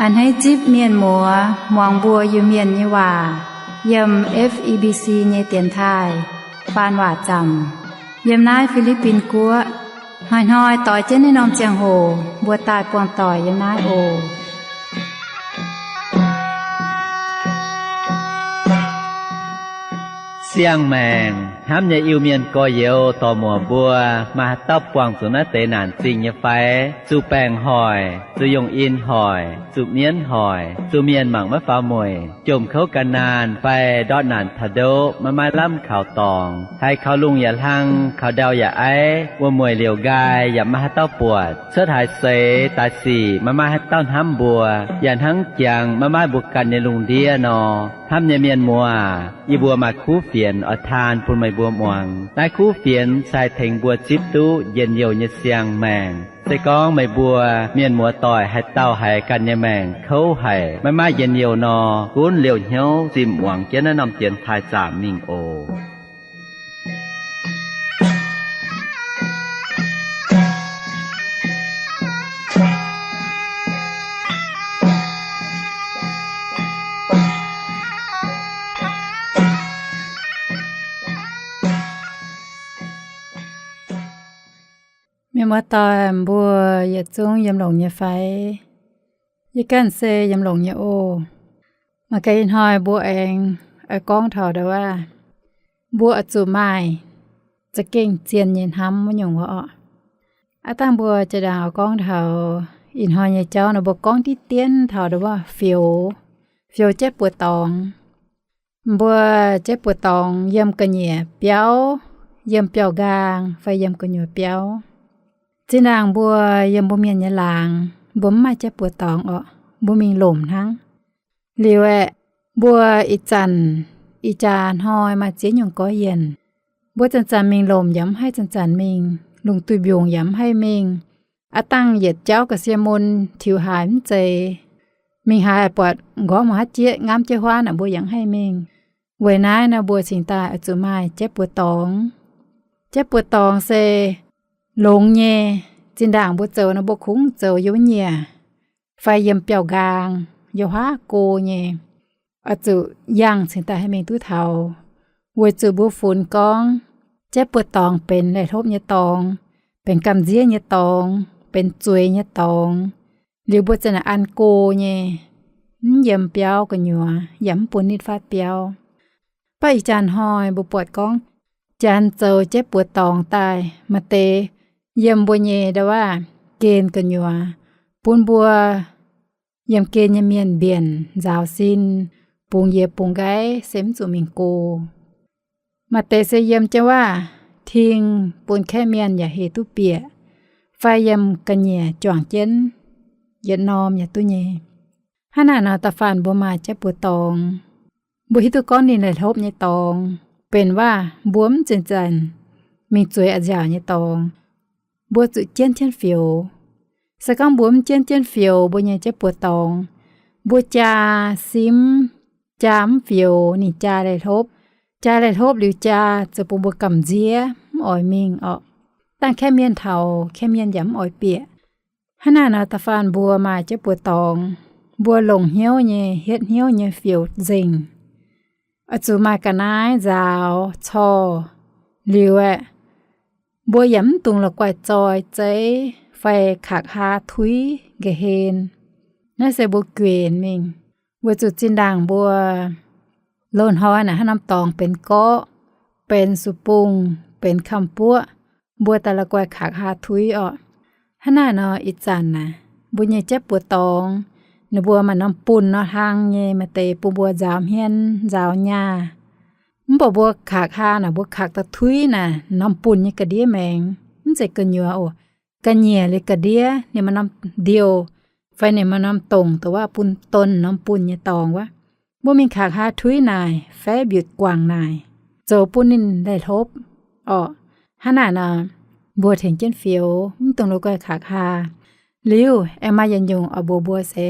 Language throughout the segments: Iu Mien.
A'hneiv zipv mienh muoz muangx mbuo Iu-Mienh nyei waac yiem F E B C nyei dienx taaih faan waac zaamc yiem naaiv Fi^li^bin Guoqv. Hnoi-hnoi doix jienv naaiv norm ziangh hoc mbuo daaih buangh doic yiem naaiv oc. Siang-maengc hnamv nyei Iu-Mienh gorx-youz dorc-muoc mbuo, maaih haaix dauh buangh zuqc naaiv deix naanc zingh nyei fai? Zuqc baengc hoic, zuqc yongh in hoic, zuqc mienv hoic, zuqc mienh mangc maiv faaux mueic, jomc kouv gan naanh fai ndortv naanc taux ndoqv maiv maaih lamh kaux dorngx, haiz kaux lungh yaac hlang, kaux ndau yaac aiv, wuom-mueic liouc nqaai yaac maiv maaih haaix dauh buatc, cuotv haaix seix daaih sic maiv maaih haaix dauh hnamv mbuo, yaac hnangv jangx maiv maaih mbuo ganh nyei lungh ndiev nor. Hnamv nyei mienh muoz, yie mbuo maaih kuv fienx oix taan bun meih mbuo muangx. Naaiv kuv fienx se haih tengx mbuo zipv duqv njien-youh nyei siang-maengc. Se gorngv meih mbuo mienh muoz doic haaix dauh haiz ganh nyei maengc kouv haic, maiv maaih njien-youh nor, gunv liouh hnyouv zinh muangx jienv naaiv norm dienx taaih zaamc mingh oc. Mienh muoz doic mbuo yietc zungv yiem longx nyei fai? Yie ganh se yiem longx nyei oc. Mangc gaax ih hnoi mbuo aengx oix gorngv taux ndau wuov, mbuo oix zuqc maaih za'gengh zien nyei hnamv wuov nyungc wuov oc. Aav dangh mbuo jaa-ndaangc oix gorngv taux ih hnoi nyei jauv nor, mbuo gorngv diqv dien taux ndau wuov fioux, fioux jaiv buoz dorngx. Mbuo jaiv buoz dorngx yiem ga'nyiec biauv, yiem biauv-nqaang fai yiem gu'nyuoz biauv. Zinh ndaangc mbuo yiem mbuo mienh nyei laangz, mbuo mv maaih jaiv buoz dorngx oc, mbuo mingh lomc hnangv. Liuz aeqv, mbuo ih zanc, ih jaax hnoi maaih ziex nyungc gorx-youz. Mbuo zanc-zanc mingh lomc yaac mv haih zanc-zanc mingh, lungh duih mbiungc yaac mv haih mingh. Aav dangh yietc jauv ga'sie mun tiux haaix mv zeiz, mingh haaix buatc nqorngv mangc haaix jieqv ngamv jienv huaav naaic mbuo yaac mv haih mingh. Weic naaiv nor mbuo cingx daaih oix zuqc maaih jaiv buoz dorngx. Jaiv buoz dorngx se longx nyei. Zinh ndaangc mbuo zoux nor mbuo kungx zoux yiem wuov nyiec fai yiem biauv-nqaang, yiem huaav go nyei. Oix zuqc yangh cingx daaih haih mingh duqv taux, weic zuqc mbuo funx gorngv jaiv buoz dorngx benx laih hlopv nyei dorngx, benx gamh nziev nyei dorngx, benx zueiz nyei dorngx. Liuz mbuo za'naaic an go nyei, mv yiem biauv gu'nyuoz yaac mv bun ninh faatv biauv. Mv baac ih jaax hnoi mbuo buatc gorngv janx zoux jaiv buoz dorngx daaih, maaih deix yiem mbuo nyei ndau wuov gen gu'nyuoz, bun mbuo yiem gen nyei mienh mbienc nzaaux sin, bungx yie bungx nqaiv se mv zuqc mingh go. Maaih deix se yiem jienv wuov ting bun kaeqv mienh yaac hec duqv bieqc, fai yiem ga'nyiec juangc jienv yietc norm yaac duqv nyei. Hnangv naaic nor da'faanh mbuo maaih jaiv buoz dorngx, mbuo hiuv duqv gorngv ninh laih hlopv nyei dorngx, benx waac mbuo mv zanc-zanc mingh zueiz a'nziaauc nyei dorngx, mbuo zuqc jienv jienv fioux. Se gorngv mbuo mv jienv jienv fioux mbuo nyei jaiv buoz dorngx, mbuo jaa simv, jaa mv fioux, ninh jaa laih hlopv. Jaa laih hlopv liuz jaa zoux bun mbuo gamh nziev mv oix mingh orqc. Dangh kaeqv mienh taux, kaeqv mienh yaac mv oix bieqc. Hnangv naaic nor da'faanh mbuo maaih jaiv buoz dorngx, mbuo longc hnyouv nyei, hietv hnyouv nyei fioux nzengc. Oix zuqc maaih ga'naaiv nzaaux corc. Liuz aeqv, mbuo yaac mv dungx la'guaih zoi zeiv fai kaqc haa tuiv nqa'hlen. Naaiv se mbuo guenx mingh, weic zuqc zinh ndaangc mbuo loz-hnoi naaic haaix norm dorngx benx gorqv, benx sux-bung, benx kamv-buoqv, mbuo daaih la'guaih kaqc haa tuiv orqc. Hnangv naaic nor ih zanc naaic, mbuo nyei jaiv buoz dorngx, ninh mbuo maaih norm bunh nor hlang nyei, maaih deix bun mbuo nzaaux hmien nzaaux nyaah. Mv baac mbuo kaqc haa naaic, mbuo kaqc daaih tuiv naaic, norm bunh nyei ga'ndiev maengx, mv zeiz gu'nyuoz oc. Ga'nyiec liuz ga'ndiev ninh maaih norm ndiouh, fai ninh maaih norm dongc, dongh wuov bun don norm bunh nyei dorngx wuov. Mbuo mingh kaqc haa tuiv naaic, faev mbiutc guangc naaic, zoux bun ninh laih hlopv orqc. Hnangv naaic nor, mbuo tengx jienv fioux, mv dungx la'guaih kaqc haa. Liuz aengx maaih yietc nyungc oix mbuox mbuo se,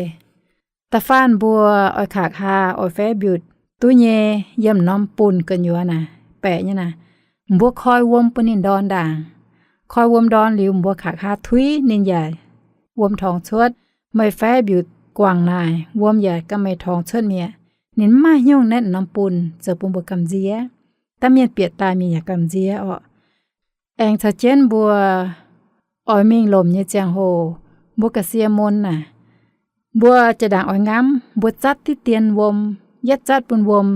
da'faanh mbuo oix kaqc haa, oix faev mbiutc duqv nyei yiem norm bunh gu'nyuoz naaic, baeqc nyei naaic, mbuo koi wuom bun ninh ndorn ndaangc. Koi wuom ndorn liuz, mbuo kaqc haa tuiv, ninh yaac wuom torngx cuotv. Meih faev mbiutc guangc naaic, wuom yaac gamh meih torngx cuotv mi'aqv. Ninh mv maaih nyungc naetv norm bunh zoux bun mbuo gamh nziev. Dangh mienh bieqc daaih mingh yaac gamh nziev orqc. Aengx caux jienv mbuo oix mingh lomc nyei ziangh hoc, mbuo ga'sie mun naaic, mbuo jaa-ndaangc oix ngamv, mbuo zatv diqv dien wuom, yietv zatv bun wuom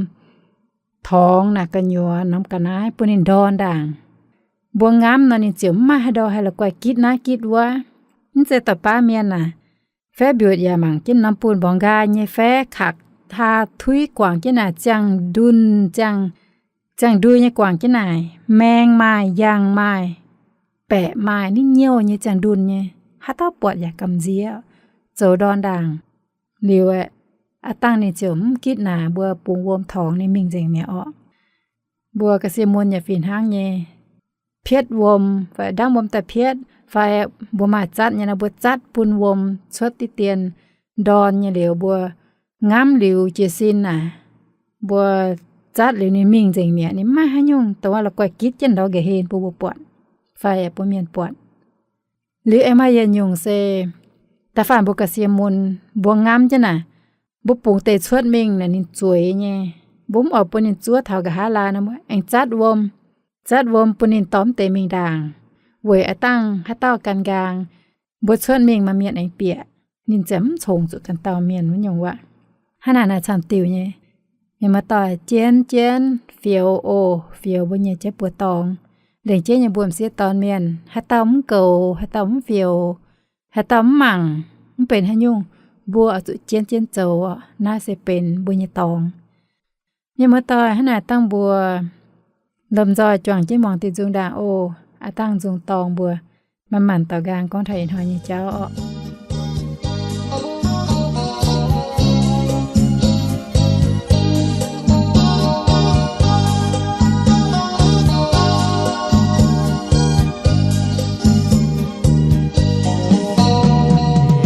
torngx naaic gu'nyuoz norm ga'naaiv bun ninh ndorn ndaangc. Mbuo ngamv nor ninh ziouc mv maaih haaix ndau haih la'guaih gitv naaiv gitv wuov. Mv zeiz da'baav mienh naaic, Feb mbiutc yaac mangc jienv norm bunh mborngx nqaai nyei faev kaqc taa tuiv guangc jienv naaic ziangh ndunh, ziangh ndui nyei guangc jienv naaic, maeng maaih, yangh maaih, baeqc maaih, nitv nyouh nyei ziangh ndunh nyei, haaix dauh buatc yaac gamh nziev, zoux ndorn ndaangc. Liuz aeqv, aav dangh ninh ziouc mv gitv naaic mbuo bungx wuom torngx ninh mingh nzengc mi'aqv orqc. Mbuo ga'sie mun yaac fih hnangv nyei, pietv wuom fai ndamv wuom daaih pietv, fai mbuo maaih zatv nyei nor mbuo zatv bun wuom cuotv diqv dien ndorn nyei liuz mbuo ngamv liuz jiez sin naaic, mbuo zatv liuz ninh mingh nzengc mi'aqv. Ninh mv maaih haaix nyungc dongh wuov la'guaih gitv jienv ndorn nqa'haav bun mbuo buatc fai bun mienh buatc. Liuz aengx maaih yietc nyungc se, da'faanh mbuo ga'sie mun, mbuo ngamv jienv naaic, mbuo bungx deix cuotv mingh naaic ninh zueiz nyei. Mbuo mv oix bun ninh zuov taux nqa'haav laai nor, mbuo aengx zatv wuom, zatv wuom bun ninh dorh mv deix mingh ndaangc, weic aav dangh haaix dauh gan nqaang, mbuo cuotv mingh maaih mienh aengx bieqc, ninh ziouc mv congx zuqc ganh dauh mienh wuov nyungc wuov. Hnangv naaic naaic camv diuc nyei. Mienh muoz-doic, jienv jienv fioux oc, fioux mbuo nyei jienv buoz dorngx. Lengc jeiv nyei mbuo m'sieqv dorn mienh, haaix dauh mv goux, haaix dauh mv fioux, haaix dauh mv mangc, mv benx haaix nyungc, mbuo oix zuqc jienv jienv zoux. Naaiv se benx mbuo nyei dorngx. Mienh muoz-doic, hnangv naaic dangh mbuo lomh nzoih juangc jienv muangx diuh nzung ndaangc oc. Aav dangh nzung dorngx mbuo manc-manc daux nqaang gorngv taux ih hnoi nyei jauv orqc.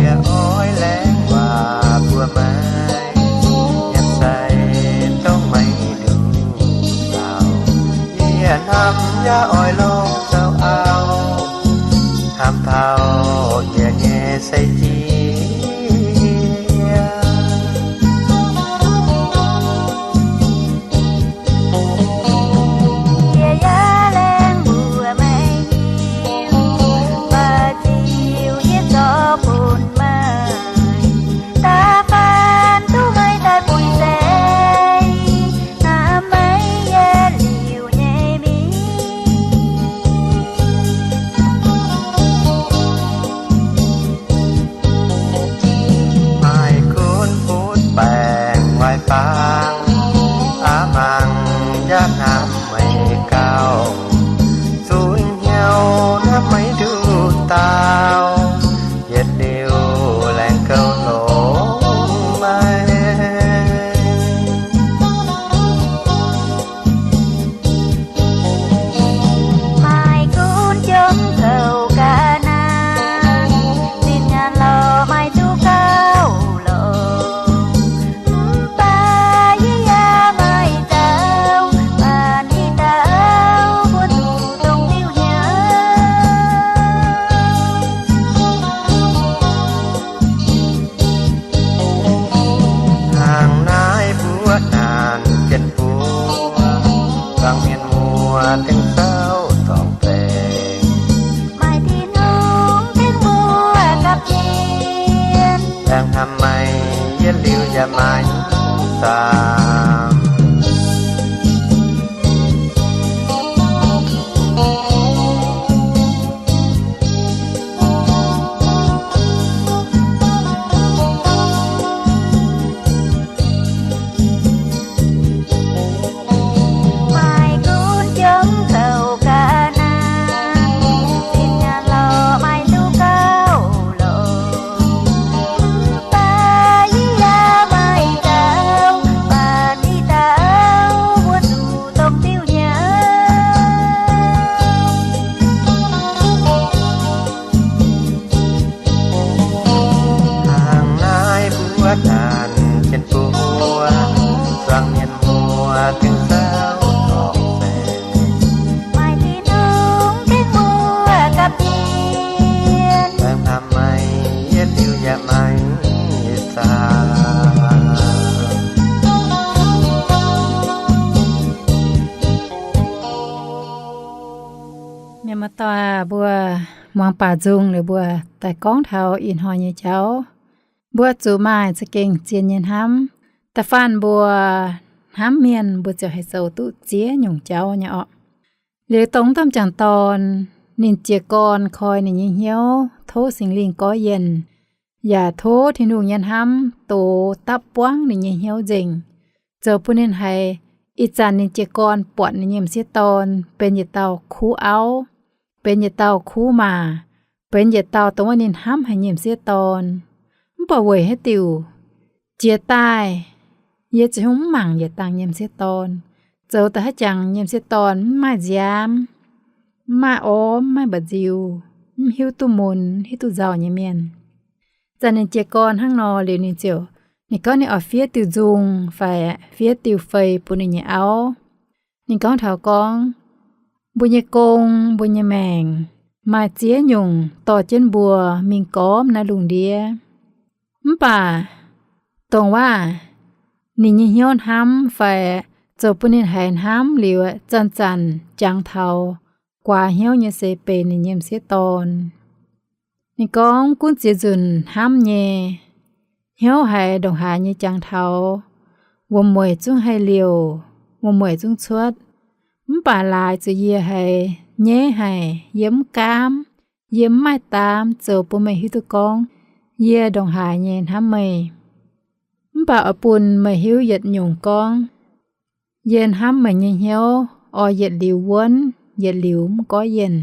Yie oix laengz waac mbuox meih, nyanc sai dongh meih nduqc lauh. Yie hnamv yaac oix longc zoux auv, hnamv taux yie nyei seix jiez. Yie yaac laengz mbuox meih nyei, baac ziux yie zorqv bun meih, da'faanh duqv meih daaih bun seix, hnamv meih yietc liuz nyei mingh. Maaih gunv butv baengc waaic baang, aav mangc yaac hnamv meih gauh, zunc hnyouv hnamv meih nduqc dauh, yietc liuz laengz gouv longx meih. Maaih gunv jomc zoux ga'naaiv, zinh nyaanh lorh maaih duqv gauh longx, mv baac yie yaac maaih dauh, baac ninh dauh mbuo zuqc dongh diuh hnyouv. Hnangv naaiv mbuo naanc jienv mbuo, dangh mienh muoz tengx souv dorngx deix, maaih Tin-Hungh tengx mbuo gapv jienv, laengz hnamv meih yietc liuz yaac maaih zaamc. Muoz-doic, mbuo muangx baac nzung liuz mbuo daaih gorngv taux ih hnoi nyei jauv. Mbuo zuqc maaih za'gengh zien nyei hnamv. Da'faanh mbuo hnamv mienh, mbuo ziouc haih zoux duqv ziex nyungc jauv nyei orqc. Liuz dongh domh jangc dorn, ninh jiez gorn koi ninh nyei hnyouv tov Singx Lingh gorngv yienh, yaac tov Tin-Hungh nyei hnamv dox dapv buangv ninh nyei hnyouv nzengc, zoux bun ninh haiz ih zanc ninh jiez gorn buatc ninh nyei m'sieqv dorn benx yietc dauh kuv auv, benx yietc dauh kuv maac, benx yietc dauh dongh wuov ninh hnamv haic nyei m'sieqv dorn. Mv baac weic haaix diuc jiex daaih yie ziouc hnyouv mv mangc yietc dangh nyei m'sieqv dorn, zoux da'haav jangx nyei m'sieqv dorn mv maaih nziaamv, mv maaih orv, mv maaih mba'nziu, mv hiuv duqv mun, mv hiuv duqv nzauh nyei mienh. Zanc ninh jiez gorn hnangv nor liuz ninh ziouc, ninh gorngv ninh oix fiev diuh nzung fai fiev diuh fei bun ninh nyei auv. Ninh gorngv taux gorngv, mbuo nyei gong, mbuo nyei maengc, maaih ziex nyungc dorh jienv mbuo mingh gormx naaiv lungh ndiev. Mv baac dongh waac ninh nyei hnyouv hnamv fai zoux bun ninh haiz hnamv liuz, zanc-zanc jangx taux guaax hnyouv nyei se benx ninh nyei m'sieqv dorn. Ninh gorngv gunv ziex nzunc hnamv nyei, hnyouv haiz ndongc haaix nyei jangx taux, wuom-mueic zungv haih liouc, wuom-mueic zungv cuotv. Mv baac laaix zuqc yie haiz nyeiv haic, yie mv gaamv, yie mv maaih daamv zoux bun meih hiuv duqv gorngv yie ndongc haaix nyei hnamv meih. Mv baac oix bun meih hiuv yietc nyungc gorngv, yie hnamv meih nyei hnyouv oix yietc liuz wuonv, yietc liuz mv goiv yienh.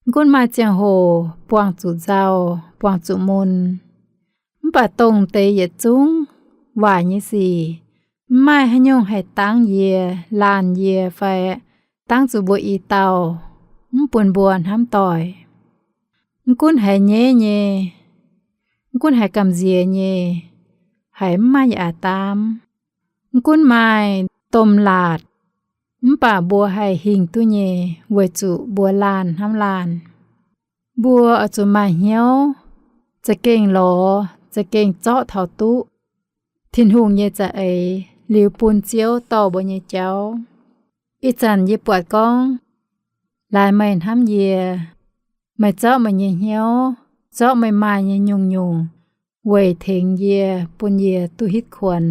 Mv gunv maaih ziangh hoc buangh zuqc nzauh, buangh zuqc mun, mv baac dongh deix yietc zungv waaic nyei sic, mv maaih haaix nyungc haih dangv yie, laanh yie fai dangv zuqc mbuo i dauh, mv bun mbuo hnamv doic. Mv gunv haiz nyeiv nyei, mv gunv haiz gamh nziex nyei, haiz mv maaih yaac daamv, mv gunv maaih domh laatc, mv baac mbuo haih hingh duqv nyei, weic zuqc mbuo laanh hnamv laanh. Mbuo oix zuqc maaih hnyouv za'gengh lorz, za'gengh zorqv taux duqv Tin-Hungh nyei za'eix liuz bun Ziouv dorh mbuo nyei jauv. Ih zanc yie buatc gorngv, laaix meih hnamv yie, meih zorqv meih nyei hnyouv, zorqv meih maaih nyei nyungc-nyungc weic tengx yie, bun yie duqv hitv kuonx.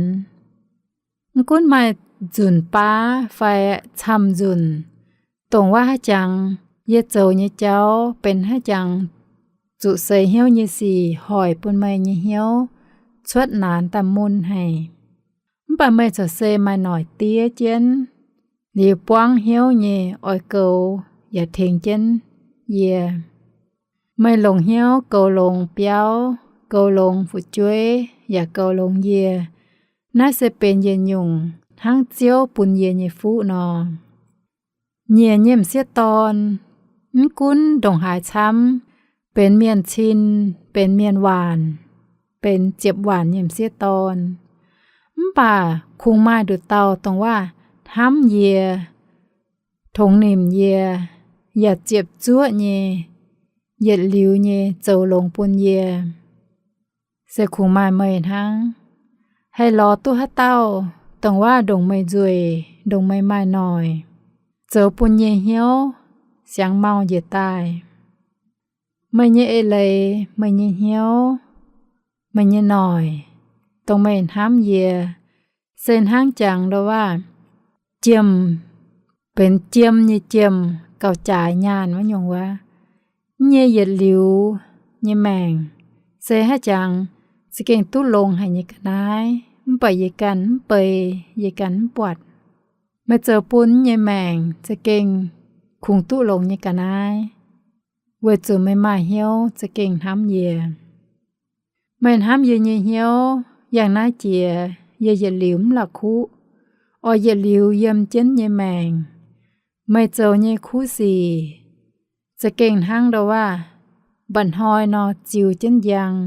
Mv gunv maaih nzunc baav fai camv nzunc, dongh waac haaix jangx, yie zoux nyei jauv benx haaix jangx, zuqc seix hnyouv nyei sic hoic bun meih nyei hnyouv cuotv naanx daaih mun haic. Mv baac meih corc se maaih noic diev jienv, liuz buangv hnyouv nyei oix goux yaac tengx jienv yie. Meih longc hnyouv goux longx biauv, goux longx fu'jueiv yaac goux longx yie. Naaiv se benx yietc nyungc hnangv Ziouv bun yie nyei fuqv nor. Nyiec nyei m'sieqv dorn, mv gunv ndongc haaix camv, benx mienh cin, benx mienh waanc, benx ziepc waanc nyei m'sieqv dorn, mv baac kungx maaih nduqc dauh dongh waac hnamv yie, tongx nimc yie, yaac ziepc zuoqv nyei, yietc liuz nyei zoux longx bun yie. Se kungx maaih meih hnangv. Haih lorz duqv haaix dauh dongh waac ndongc meih nzueic, ndongc meih maaih noic, zoux bun nyei hnyouv siangx mau njiec daaih. Meih nyei eix leiz, meih nyei hnyouv, meih nyei noic, dongh meih hnamv yie, se hnangv jangx ndo waac jiem, benx jiem nyei jiem, gauh jaaix nyaanh wuov nyungc wuov. Nyei yietc liuz nyei maengc, se haaix jangx za'gengh duqv longx haic nyei ga'naaiv, mv baac yie ganh mv bei, yie ganh mv buatc. Meih zoux bun nyei maengc za'gengh kungx duqv longx nyei ga'naaiv, weic zuqc meih maaih hnyouv za'gengh hnamv yie. Meih hnamv yie nyei hnyouv yangh naaiv jiex, yie yietc liuz mv la'kuqv, oix yietc liuz yiem jienv nyei maengc. Meih zoux nyei kuv sic za'gengh hnangv ndo waac mba'hnoi nor ziux jienv njang,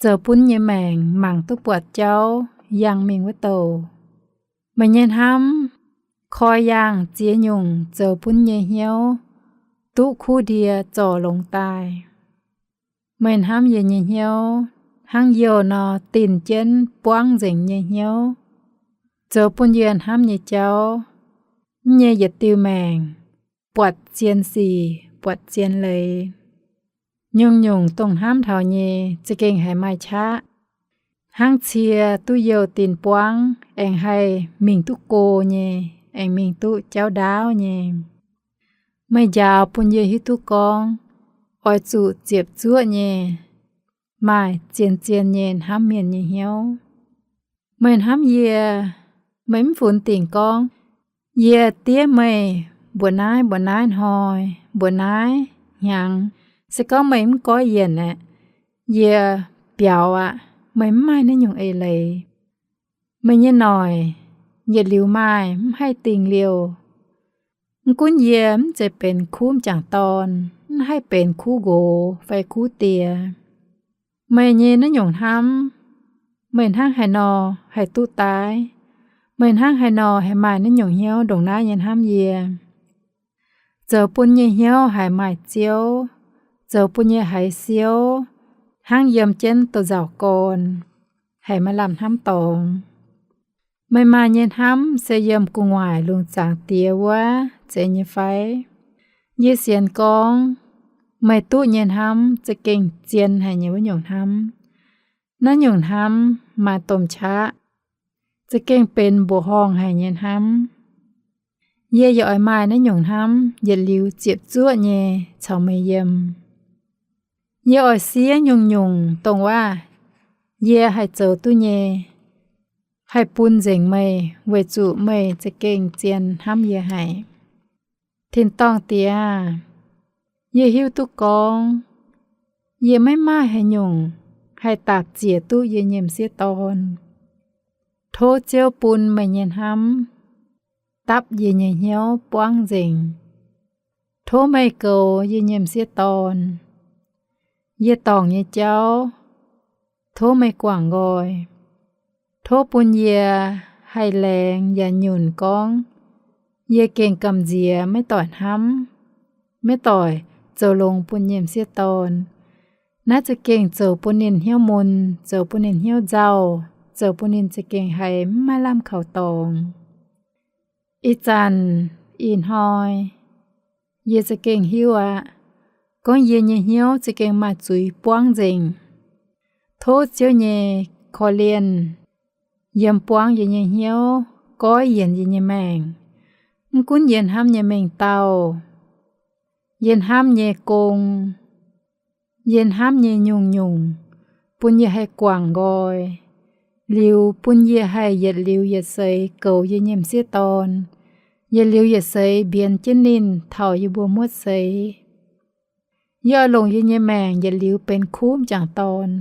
zoux bun nyei maengc mangc duqv buatc jauv yangh mingh wuov douh. Meih nyei hnamv koi yangh ziex nyungc zoux bun nyei hnyouv duqv kuv ndie zorc longx daaih. Meih hnamv yie nyei hnyouv hnangv youh nor dinh jienv buangv nzengc nyei hnyouv, zoux bun yie hnamv nyei jauv, mv nyei yietc diuh maengc, buatc zien sic, buatc zien leiz. Nyungc-nyungc dongh hnamv taux nyei za'gengh haiz maaih qaqv. Hnangv cie duqv youh dinc buangv aengx haih mingh duqv go nyei, aengx mingh duqv jauv ndaauv nyei. Meih njaaux bun yie hiuv duqv gorngv oix zuqc ziepc zuoqv nyei maaih zien-zien nyei hnamv mienh nyei hnyouv. Meih hnamv yie, meih mv funx dingc gorngv yie diev meih mbuoqc naaiv mbuoqc naaiv hnoi, mbuoqc naaiv hnyangx. Se gorngv meih mv goiv yienc aeqv, yie biaux aqv, meih mv maaih naaiv nyungc eix leiz. Meih nyei noic yietc liuz maaih, mv haih dingh liouh. Mv gunv yie mv zeiz benx kuv m'jangc dorn, mv haih benx kuv nqox fai kuv diex. Meih nyei naaiv nyungc hnamv, meih hnangv haaix nor haih duqv daaih? Meih hnangv haaix nor haih maaih naaiv nyungc hnyouv ndongc naaiv nyei hnamv yie? Zoux bun nyei hnyouv haiz maaih ziouv, zoux bun nyei haiz siouv, hnangv yiem jienv douz-nzauc gorn, haiz maaih lamh hnamv dorngx. Meih maaih nyei hnamv se yiem gu'nguaaic lungh zaangc Diex wuov zeiz nyei fai? Yie sienx gorngv meih duqv nyei hnamv za'gengh zien haic nyei wuov nyungc hnamv. Naaiv nyungc hnamv maaih domh qaqv, za'gengh benx mbuoqc horngh haic nyei hnamv. Yie yaac oix maaih naaiv nyungc hnamv yietc liuz ziepc zuoqv nyei caux meih yiem. Yie oix siev nyungc-nyungc dongh waac yie haih zoux duqv nyei, haih bun nzengc meih weic zuqc meih za'gengh zien hnamv yie haic. Tin-dorngh Diex aah, yie hiuv duqv gorngv yie maiv maaih haaix nyungc haih daapc ziec duqv yie nyei m'sieqv dorn. Tov Ziouv bun meih nyei hnamv dapv yie nyei hnyouv buangv nzengc. Tov meih goux yie nyei m'sieqv dorn. Yie dorngc nyei jauv, tov meih guangc nqoi. Tov bun yie haih laengz yaac nyunc gorngv yie gengh gamh nziex maiv doic hnamv, maiv doic zoux longx bun yie nyei m'sieqv dorn. Naaiv za'gengh zoux bun ninh hnyouv mun, zoux bun ninh hnyouv nzauh, zoux bun ninh za'gengh haiz mv maaih lamh kaux dorngx. Ih zanc ih hnoi yie za'gengh hiuv aqv, gorngv yie nyei hnyouv za'gengh maaih zuiz buangv nzengc. Tov Ziouv nyei korv-lienh yiem buangv yie nyei hnyouv, goiv yienc yie nyei maengc. Mv gunv yie hnamv nyei mengh dauh, yie hnamv nyei gong, yie hnamv nyei nyungc-nyungc, bun yie haih guangc nqoi, liuz bun yie haih yietc liuz yietc seix goux yie nyei m'sieqv dorn, yietc liuz yietc seix mbienx jienv ninh taux yie mbuo muotv seix. Yie oix longc yie nyei maengc yietc liuz benx kuv m'jangc dorn,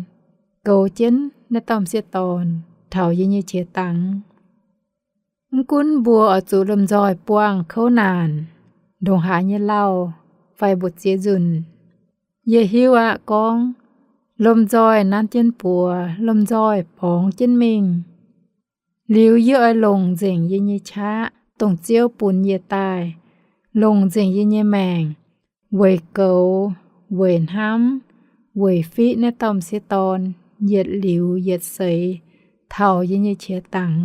goux jienv naaiv dauh m'sieqv dorn taux yie nyei qiex dangx. Mv gunv mbuo oix zuqc lomh nzoih buangh kouv naanc, ndongc haaix nyei lauh fai mbu'ziex nzunc, yie hiuv aqv gorngv lomh nzoih nanv jienv buoz, lomh nzoih borngz jienv mingh. Liuz yie oix longc nzengc yie nyei qaqv, dongh Ziouv bun yie daaih, longc nzengc yie nyei maengc weic goux, weic hnamv, weic fiqv naaiv dauh m'sieqv dorn yietc liuz yietc seix taux yie nyei qiex dangx.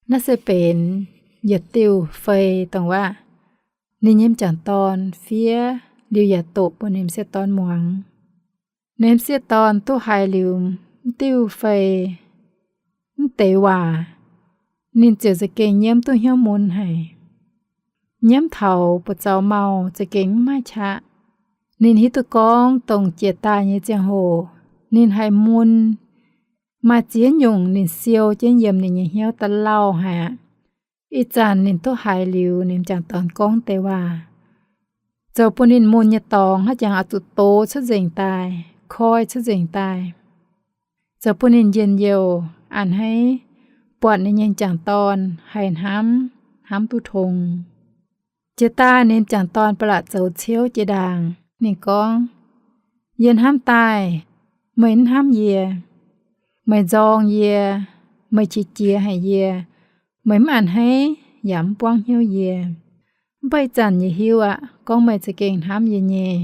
Naaiv se benx yietc diuh fei dongh waac ninh nyei m'jangc dorn fiev liuz yaac doqc bun ninh m'sieqv dorn muangx. Ninh m'sieqv dorn duqv haiz liuz mv diuh fei, mv deix waac, ninh ziouc za'gengh nyiemv duqv hnyouv mun haic. Nyiemv taux buoz zaux mau za'gengh mv maaih qaqv. Ninh hiuv duqv gorngv dongh jiex daaih nyei ziangh hoc ninh haiz mun maaih ziex nyungc ninh siou jienv yiem ninh nyei hnyouv daaih lauh haic aqv. Ih zanc ninh duqv haiz liuz ninh m'jangc dorn gorngv deix waac, zoux bun ninh mun nyei dorngx haaix jangx oix zuqc dox cuotv nzengc daaih, koi cuotv nzengc daaih, zoux bun ninh njien-youh a'hneiv buatc ninh nyei m'jangc dorn haih hnamv, hnamv duqv tong. Jiex daaih ninh m'jangc dorn ba'laqc zoux ciouv jiex ndaangc. Ninh gorngv, yie hnamv daaih, meih mv hnamv yie. Meih nzorng yie, meih qiex jiez haic yie, meih mv a'hneiv yaac mv buangv hnyouv yie. Mv baac ih zanc yie hiuv aqv gorngv meih za'gengh hnamv yie nyei.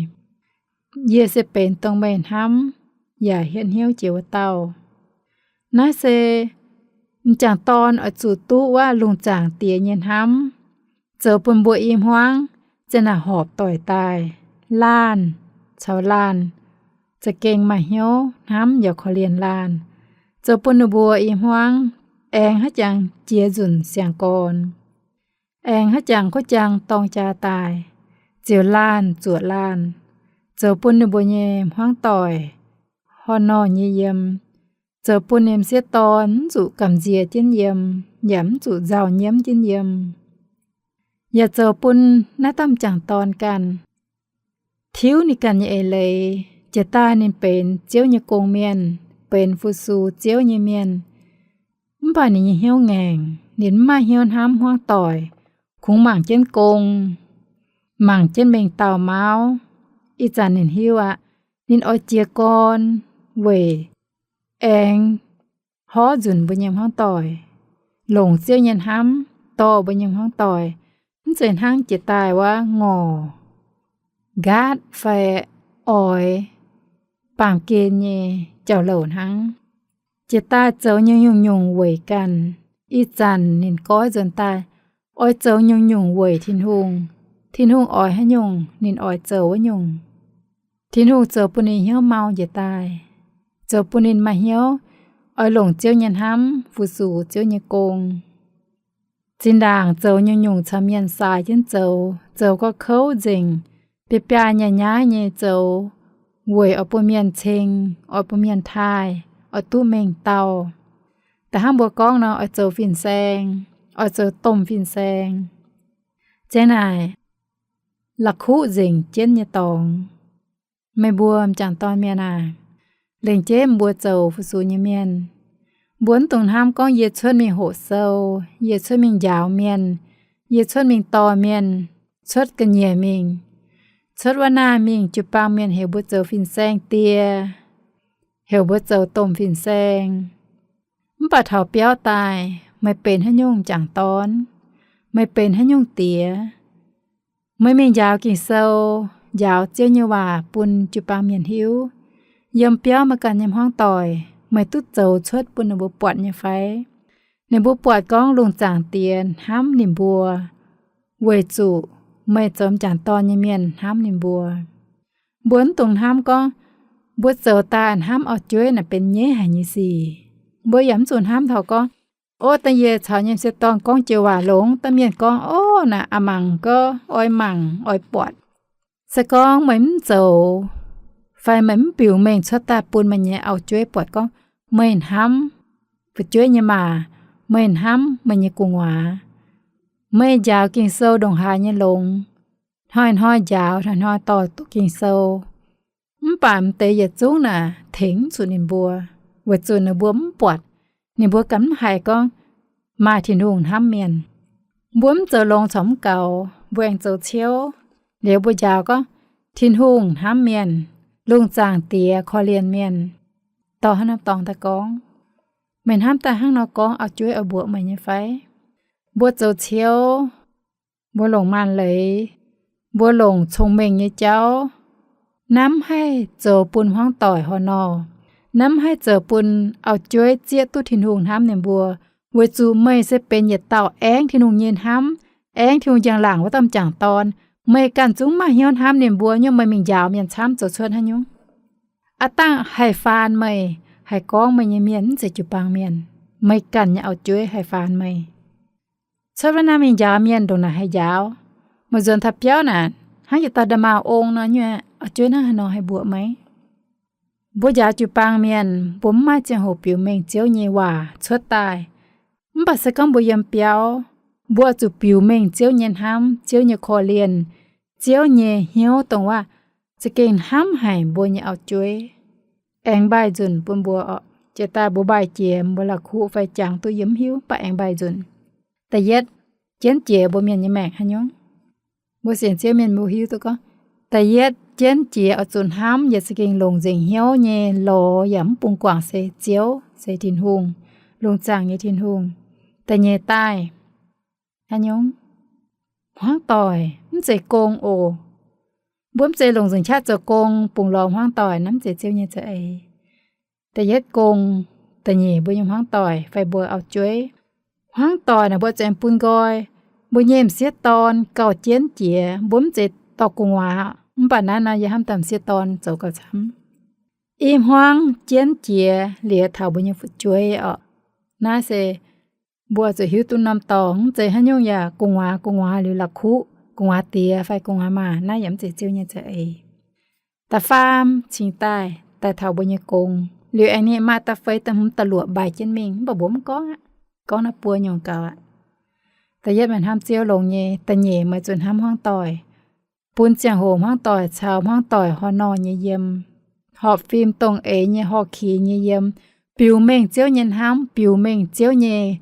Yie se benx dongh meih hnamv yaac hietv hnyouv jiex wuov dauh. Naaiv se m'jangc dorn oix zuqc duqv wuov lungh zaangc Diex nyei hnamv, zoux bun mbuo i hmuangv zinh ndaangc horpc doic daaih, laanh caux laanh za'gengh maaih hnyouv hnamv yaac korv-lienh laanh, zoux bun ninh mbuo i hmuangv aengx haaix jangx jiex nzunc siang-gorn, aengx haaix jangx kuv jangx dorng jaa daaih, ziouc laanh zuoqc laanh, zoux bun ninh mbuo nyei hmuangv doic horh norh nyei yiem, zoux bun ninh m'sieqv dorn mv zuqc gamh nziex jienv yiem, yaac mv zuqc nzauh nyiemv jienv yiem, yaac zoux bun naaiv dauh m'jangc dorn ganh tiuv ninh ganh nyei eix leiz, jiex daaih ninh benx Ziouv nyei gong-mienh, benx fu-sux Ziouv nyei mienh. Mv baac ninh nyei hnyouv ngaengc, ninh mv maaih hnyouv hnamv hmuangv doic, kungx mangc jienv gong, mangc jienv mengh dauh mauv. Ih zanc ninh hiuv aqv, ninh oix jiez gorn weic aengx horv nzunc mbuo nyei hmuangv doic, longc Ziouv nyei hnamv dorh mbuo nyei hmuangv doic, mv zeiz hnangv jiex daaih wuov ngorc nqaatv fai oix baamh gen nyei jauv-louc hnangv. Jiex daaih zoux nyungc-nyungc weic ganh. Ih zanc ninh goiv nzuonx daaih oix zoux nyungc-nyungc weic Tin-Hungh. Tin-Hungh oix haaix nyungc, ninh oix zoux wuov nyungc. Tin-Hungh zoux bun ninh hnyouv mau njiec daaih, zoux bun ninh maaih hnyouv oix longc Ziouv nyei hnamv fu-sux Ziouv nyei gong. Zinh ndaangc zoux nyungc-nyungc caux mienh saaix jienv zoux, zoux gauh kouv nzengc, biaa biaa nyaaih nyaaih nyei zoux, weic oix bun mienh ceng, oix bun mienh taaih, oix duqv mengh dauh. Da'hnangv mbuo gorngv nor, oix zoux fin-saeng, oix zoux domh fin-saeng. Zengv naaic, la'kuqv nzengc jienv nyei dorngx. Meih mbuo m'jangc dorn mienh aah! Lengc jeiv mbuo zoux fu-sux nyei mienh, mbuo mv dungx hnamv gorngv yie cuotv mingh hoqc sou, yie cuotv mingh njaaux mienh, yie cuotv mingh dorh mienh, cuotv ga'nyiec mingh, cuotv wuov naaiv mingh jiu-baang mienh heuc mbuo zoux fin-saeng die, heuc mbuo zoux domh fin-saeng. Mv baac taux biauv daaih, meih benx haaix nyungc m'jangc dorn, meih benx haaix nyungc diex, meih mingh njaaux Ging-Sou, njaaux Ziouv nyei waac bun jiu-baang mienh hiuv, yiem biauv meih ganh nyei hmuangv doic, meih duqv zoux cuotv bun ninh mbuo buatc nyei fai? Ninh mbuo buatc gorngv lungh zaangc Diex hnamv ninh mbuo, weic zuqc meih zoux m'jangc dorn nyei mienh hnamv ninh mbuo. Mbuo mv dungx hnamv gorngv mbuo zoux daaih hnamv auv-jueiv naaic benx nyaiv haic nyei sic. Mbuo yaac mv zuqc hnamv taux gorngv, ov, da'yie caux nyei m'sieqv dorn gorngv joux waac longx, da'mienh gorngv, ov, naaic a'mangc gaax, oix mangc oix buatc. Se gorngv meih mv zoux, fai meih mv biux mengh cuotv daaih bun meih nyei auv-jueiv buatc gorngv meih hnamv fu'jueiv nyei maah, meih hnamv meih nyei gu'nguaaz, meih njaaux Ging-Sou ndongc haaix nyei longx, hnoi-hnoi njaaux, hnoi-hnoi dorh duqv Ging-Sou, mv baac m'deix yietc zungv naaic tengx mv zuqc ninh mbuo, weic zuqc ninh mbuo mv buatc, ninh mbuo ganh mv haiz gorngv maaih Tin-Hungh hnamv mienh. Mbuo mv zoux longx corc mv gaux, mbuo aengx zoux ciouv. Liuz mbuo njaaux gorngv Tin-Hungh hnamv mienh, lungh zaangc Diex korv-lienh mienh, dorh hnangv naaiv dorngx daaih gorngv. Meih hnamv daaih hnangv nor gorngv auv-jueiv oix mbuoqc meih nyei fai? Mbuo zoux ciouv, mbuo longc maanc leiz, mbuo longc cong-mengh nyei jauv, namv haih zoux bun hmuangv doic horh nor, namv haih zoux bun auv-jueiv zieqv duqv Tin-Hungh hnamv ninh mbuo, weic zuqc meih se benx yietc dauh aengv Tin-Hungh nyei hnamv, aengv Tin-Hungh njang-laangc wuov dauh m'jangc dorn. Meih ganh zungv maaih hnyouv hnamv ninh mbuo, nyungc meih mingh njaaux mienh camv zoux cuotv haaix nyungc? Aav dangh haih faan meih, haih gorngv meih nyei mienh mv zeiz jiu-baang mienh. Meih ganh nyei auv-jueiv haih faan meih. Cuotv wuov naaiv mingh njaaux mienh ndongc naaic haih njaaux. Meih nzuonx taux biauv naaic, hnangv yietc dauh nda'maauh ong nor, nyungc auv-jueiv hnangv haaix nor haih mbuoqc meih? Mbuo njaaux jiu-baang mienh, mbuo mv maaih ziangh hoc biux mengh Ziouv nyei waac cuotv daaih. Mv baac se gorngv mbuo yiem biauv, mbuo oix zuqc biux mengh Ziouv nyei hnamv, Ziouv nyei korv-lienh, Ziouv nyei hnyouv dongh waac za'gengh hnamv haic mbuo nyei auv-jueiv. Aengx mbaih nzunc bun mbuo oc. Jiex daaih mbuo mbaih jiex, mbuo la'kuqv fai jangx duqv yie mv hiuv, mv baac aengx mbaih nzunc. Da'yietv, jienv jiex mbuo mienh nyei maengc haaix nyungc? Mbuo sienx Ziouv mienh mbuo hiuv duqv gorngv, da'yietv jienv jiex oix zuqc hnamv yaac za'gengh longc nzengc hnyouv nyei lorz yaac mv bungx guangc se Ziouv, se Tin-Hungh, lungh zaangc nyei Tin-Hungh. Da'nyeic daaih, haaix nyungc? Hmuangv doic mv zeiz gong oc. Mbuo mv zeiz longc nzengc qaqv zoux gong bungx lorz hmuangv doic, naaiv mv zeiz Ziouv nyei za'eix. Da'yietv gong, da'nyeic mbuo nyei hmuangv doic fai mbuo auv-jueiv. Hmuangv doic naaic mbuo zuqc aengx bun nqoi, Mbuo nyei m'sieqv dorn gauh jienv jiex, mbuo mv zeiz dorh gu'nguaaz, mv baac naaiv nor yie hnamv daaih m'sieqv dorn zoux gauh camv. I hmuangv jienv jiex liuz taux mbuo nyei fu'jueiv orqc. Naaiv se mbuo zuqc hiuv duqv norm dorngx, mv zeiz haaix nyungc yaac gu'nguaaz, gu'nguaaz liuz la'kuqv, gu'nguaaz diex fai gu'nguaaz maah, naaiv yaac mv zeiz Ziouv nyei za'eix. Da'faam cingx daaih, daaih taux mbuo nyei gong. Liuz aengx ninh maaih da'feix da'hmz da'luoqc mbaih jienv mingh, mv baac mbuo mv gorngv aqv. Gorngv naaiv buo nyungc gaux aqv. Da'yietv meih hnamv Ziouv longx nyei, da'nyeic meih zuqc hnamv hmuangv doic. Bun ziangh hoc hmuangv doic caux hmuangv doic horh norh nyei yiem, horpc fim dongh eix nyei horh kix nyei yiem, biux mengh Ziouv nyei hnamv, biux mengh Ziouv nyei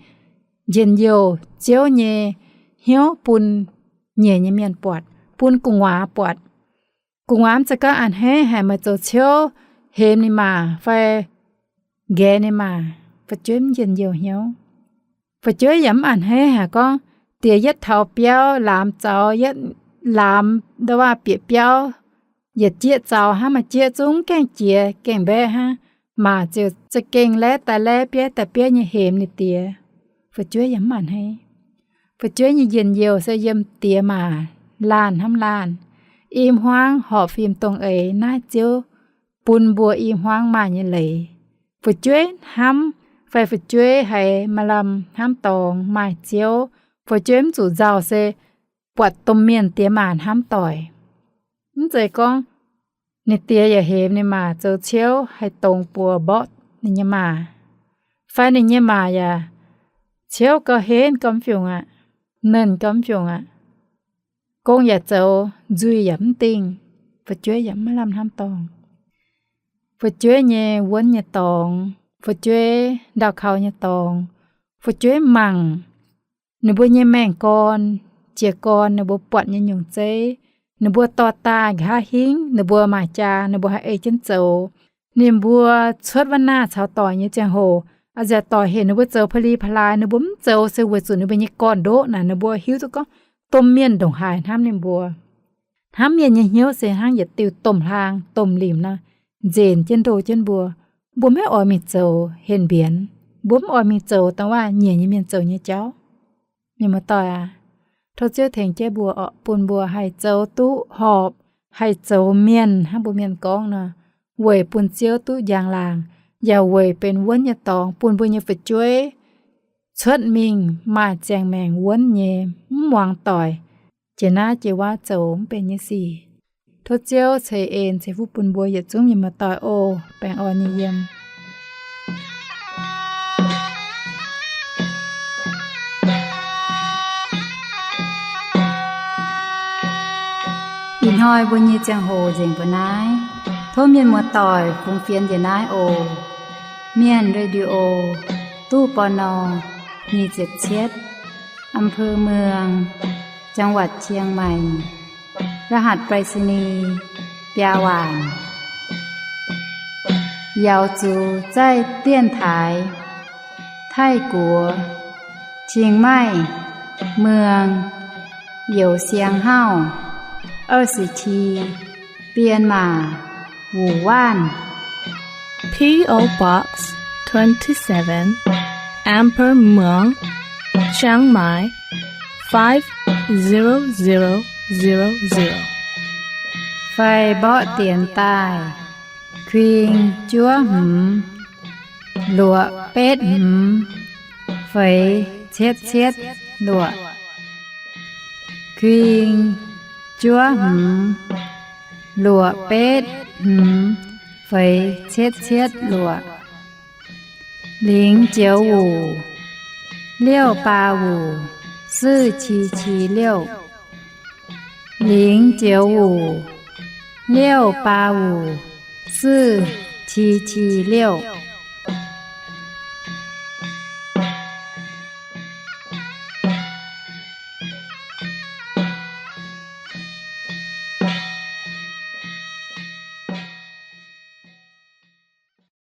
njien-youh, Ziouv nyei hnyouv bun nyiec nyei mienh buatc, bun gu'nguaaz buatc. Gu'nguaaz mv zeiz gorngv a'hneiv haic meih zoux ciouv hemx ninh maah fai nqaeqv ninh maah, fu'jueiv mv njien-youh hnyouv. Fu'jueiv yaac mv a'hneiv haic gorngv diex yietv taux biauv laamx zaux, yietv laamx ndau waac bieqc biauv, yietc jieqv zaux hnangv, maaih jieqv zungv gaengh jiex gaengh mbaeqv hnangv, maah ziouc za'gengh laeqv daaih laeqv, bieiv daaih bieiv nyei hemx ninh diex. Fu'jueiv yaac mv a'hneiv. Fu'jueiv nyei njien-youh se yiem diex maah, laanh hnamv laanh. I hmuangv horpc fim dongh eix naaiv Ziouv bun mbuo i hmuangv maaih nyei leiz. Fu'jueiv hnamv fai fu'jueiv haiz maaih lamh hnamv dorngx maaih Ziouv, fu'jueiv mv zuqc nzauh se buatc domh mienh diex maah hnamv doic. Mv zeiz gorngv ninh diex yaac hemx ninh maah zoux ciouv haih dongz buoz mborqv ninh nyei maah, fai ninh nyei maah yaac ciouv gauh henv gauh mv fiungc aqv, nernh gauh mv fiungc aqv, gong yaac zoux, nzuih yaac mv dingh, fu'jueiv yaac mv maaih lamh hnamv dorngx. Fu'jueiv nyei wuonv nyei dorngx, fu'jueiv ndau kaux nyei dorngx, fu'jueiv mangc ninh mbuo nyei maengh gorn, jiez gorn, ninh mbuo buatc nyei nyungc zeiv, ninh mbuo dorh daaih nqa'haav hingv, ninh mbuo maaih jaa, ninh mbuo haih ei jienv zoux. Ninh mbuo cuotv wuov naah caux doic nyei ziangh hoc, a'nziaauc doic heuc ninh mbuo zoux pa'li pa'laaix, ninh mbuo mv zoux se weic zuqc ninh mbuo nyei gorn-ndoqv naaic ninh mbuo hiuv duqv gorngv domh mienh ndongc haaix hnamv ninh mbuo. Hnamv mienh nyei hnyouv se hnangv yietc diuh domh hlaang domh limc nor, nzenc jienv ndoh jienv mbuo. Mbuo maiv oix mingh zoux henv mbienx. Mbuo mv oix mingh zoux dongh wuov nyiec nyei mienh zoux nyei jauv. Mienh muoz-doic aac, tov Ziouv tengx jienv mbuo orqc, bun mbuo haih zoux duqv horpc, haih zoux mienh hnangv mbuo mienh gorngv nor, weic bun Ziouv duqv njang-laangc, yaac weic benx wuonv nyei dorngx bun mbuo nyei fu'jueiv cuotv mingh maaih ziangh maengc wuonv nyei, mv muangx doic, jiex naaiv jiex wuov zoux mv benx nyei sic. Tov Ziouv ceix en ceix fuqv bun mbuo yietc zungv mienh muoz-doic oc. Baengh orn nyei yiem. Ih hnoi mbuo nyei ziangh hoc nzengc mbuo naaiv. Tov mienh muoz-doic fungx fienx njiec naaiv oc. Mienh Radio, ตู้ ปณ. nyic ziepc cietv, อำเภอเมือง จังหวัดเชียงใหม่ รหัสไปรษณีย์ biaa waanc. 瑶族在电台 ไทยกั๋ว เชียงใหม่ เมือง 有限号 二十七 เปียนหม่า หมู่บ้าน P O Box twenty-seven, Amber Muang, Chiang Mai, five zero zero zero zero. Fai mborqv dienx daaih, kuing juov hmz, luoqc betv hmz, feix cietv cietv luoqc. Kuing juov hmz, luoqc betv hmz, feix cietv cietv luoqc. 零九五 六八五 四七七六. 零九五 六八五 四七七六.